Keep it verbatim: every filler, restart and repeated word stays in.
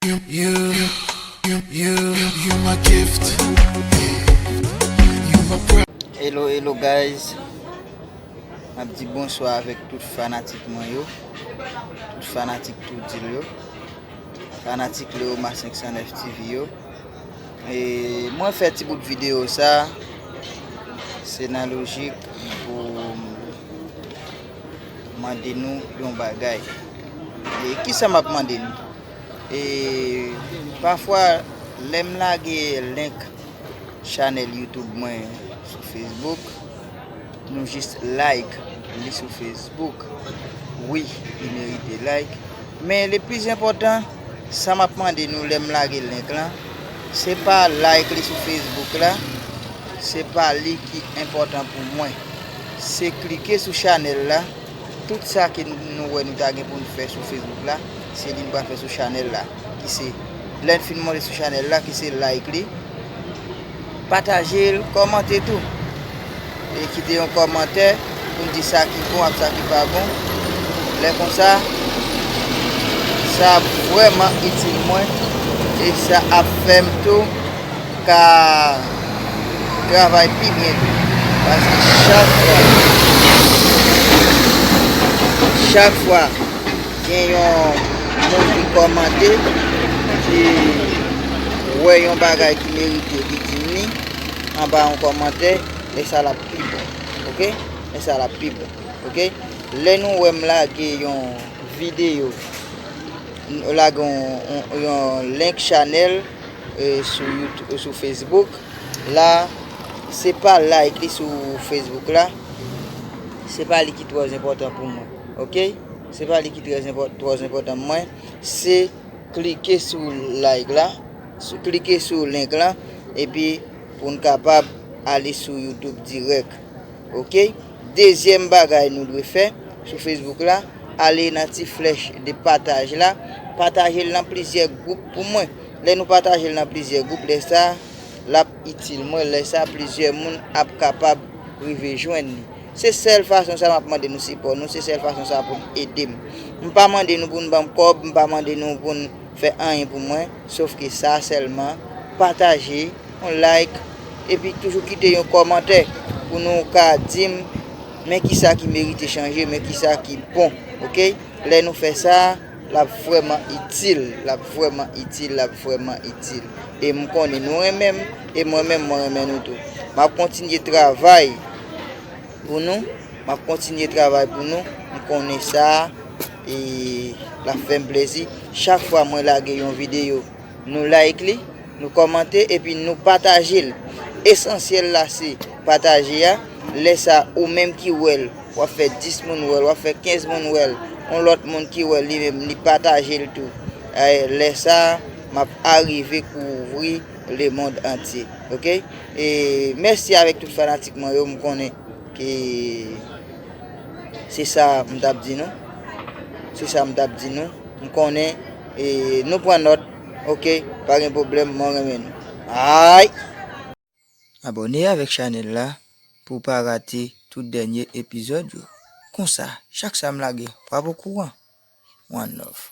You, you, you, you, you my gift. You my pro- Hello, hello guys. M ap di bonswa avèk tout fanatik mwen yo, tout fanatik Toudil yo, fanatik Leoma senk san nèf T V yo. E mwen fè ti bout videyo sa, se nan lojik pou mande nou yon bagay. E kisa m ap mande nou? E pafwa, lè m lage link chanèl YouTube mwen sou Facebook, nou jis like li sou Facebook. Wi, li merite like. Men le plis enpòtan, sa m ap mande nou lè m lage link lan, se pa like li sou Facebook la, se pa li ki enpòtan pou mwen. Se klike sou chanèl la, tout sa ke nou, nou wè nou ta gen pou n fè sou Facebook la, se li n pral fè sou chanèl la, ki se, lè n fin monte sou chanèl la, ki se like li, pataje l, kòmante tou. E kite yon kòmantè pou n di sa ki bon ak sa ki pa bon. Lè konsa, sa ap vrèman itil mwen e sa ap fè m tou ka travay pi byen tou. Paske chak fwa, chak fwa gen yon moun ki kòmante, ki wè yon bagay ki merite li di m li anba yon kòmantè, lè sa l ap pi bon. Oke? Lè sa l ap pi bon. Oke? Lè nou wè m lage yon videyo, lage yon, yon, yon link chanèl, e, sou YouTube, sou Facebook, la, se pa like li sou Facebook la, se pa li ki twò enpòtan pou mwen. Oke? Se pa li ki twò enpò-, twò enpòtan pou mwen. Se klike sou like la, sou, klike sou link la, epi pou n kapab ale sou YouTube dirèk. Oke? Dezyèm bagay nou dwe fè sou Facebook la, ale nan ti flèch de pataj la, pataje l nan plizyè gwoup pou mwen. Lè nou pataje l nan plizyè gwoup, lè sa, l ap itil mwen, lè sa plizyè moun ap kapab rive jwenn li. Se sèl fason sa m ap mande nou sipò nou, se sèl fason sa pou n ede m. M pa mande nou pou n ban m kòb, m pa mande nou pou n fè anyen pou mwen, sof ke sa sèlman, pataje, yon like, epi toujou kite yon kòmantè pou nou ka di m, men kisa ki merite chanje, men kisa ki bon, oke? Lè nou fè sa, l ap vrèman itil, l ap vrèman itil, l ap vrèman itil. E m konnen nou renmen m, e mwen menm, mwen renmen nou tou. M ap kontinye travay pou nou, m ap kontinye travay pou nou, m konnen sa, e l ap fè m plezi. Chak fwa mwen lage yon videyo, nou like li, nou kòmante, epi nou pataje l. Esansyèl la, se pataje a. Lè sa, ou menm ki wè l, w ap fè dis moun wè l, w ap fè kenz moun wè l, yon lòt moun ki wè l, li menm, li pataje l tou. E, lè sa, m ap arive kouvri lemonn antye. Oke? E mèsi avèk tout fanatik mwen yo, m konnen ke se sa m t ap di nou. Se sa m t ap di nou. M konnen, e, nou pran nòt. Oke, pa gen pwoblèm, mwen renmen nou. Ay! Abòne avèk chanèl la pou w pa rate tout dènye epizòd yo. Konsa, chak sa m lage, w ap okouran. One love.